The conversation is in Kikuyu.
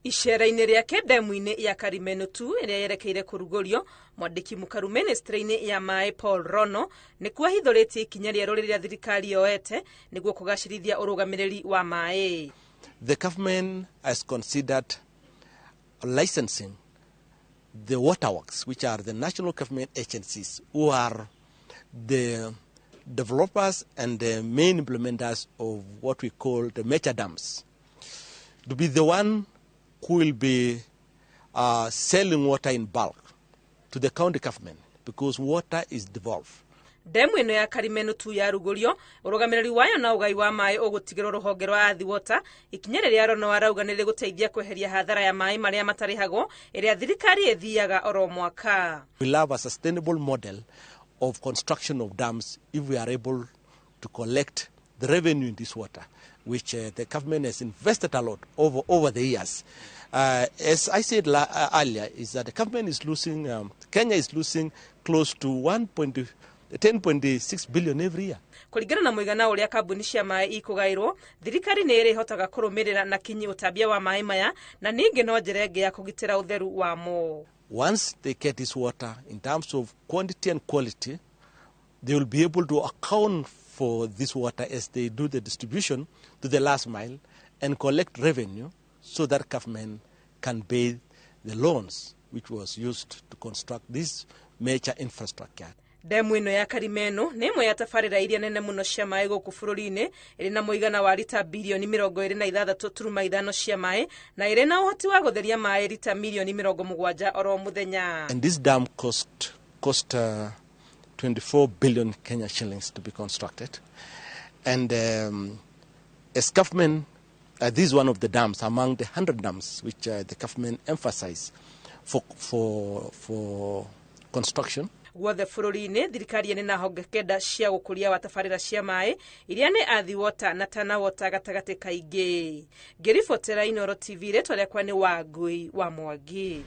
Icera-inĩ rĩake ndemu-inĩ ya Karimenu 2 ĩrĩa yerekeire kũrugũrio, mwandĩki mũkaru ministry-inĩ ya maĩ Paul Rono nĩkuo ahithũrĩtie ikinya rĩerũ rĩrĩa thirikari yoete nĩguo kũgacĩrithia ũrũgamĩrĩri wa maĩ. The government has considered licensing the waterworks, which are the national government agencies who are the developers and the main implementers of what we call the major dams, to be the one who will be selling water in bulk to the county government, because water is devolved. Ndemu ĩno ya Karimenu 2 yarugũrio, ũrũgamĩrĩri wayo na ũgai wa maĩ ũgũtigĩrwo rũhonge rwa Athi Water, ikinya rĩrĩa Rono arauga nĩ rĩgũteithia kweheria hathara ya maĩ marĩa matarĩhagwo ĩrĩa thirikari ĩthiaga oro mwaka. We have a sustainable model of construction of dams if we are able to collect the revenue in this water, which the government has invested a lot over the years. As I said earlier, is that the government is losing, Kenya is losing close to 10.6 billion every year. Kũringana na mũigana ũrĩa kambuni cia maĩ ikũgaĩrwo, thirikari nĩ ĩrĩhotaga kũrũmĩrĩra na kinyi ũtambia wa maĩ maya, na ningĩ no njĩra ĩngĩ ya kũgitĩra ũtheru wamo. Once they get this water in terms of quantity and quality, they will be able to account for this water as they do the distribution to the last mile and collect revenue so that government can pay the loans which was used to construct this major infrastructure. Ndemu ĩno ya Karimenu nĩ ĩmwe ya tabarĩra iria nene mũno cia maĩ gũkũ bũrũri-inĩ, ĩrĩ na mũigana wa rita birioni 26.5 cia maĩ, na ĩrĩ na ũhoti wa gũtheria maĩ rita mirioni 70 oro mũthenya. And this dam cost 24 billion Kenya shillings to be constructed. And as government, this is one of the dams among the 100 dams which the government emphasized for construction. Guothe bũrũri-inĩ, thirikari ĩrĩ na honge 9 cia gũkũria wa tabarĩra cia maĩ iria nĩ Athi Water na Tana Water gatagatĩ kaingĩ. Ngĩribotera Inooro TV, rĩtwa rĩakwa nĩ Wangui wa Mwangi.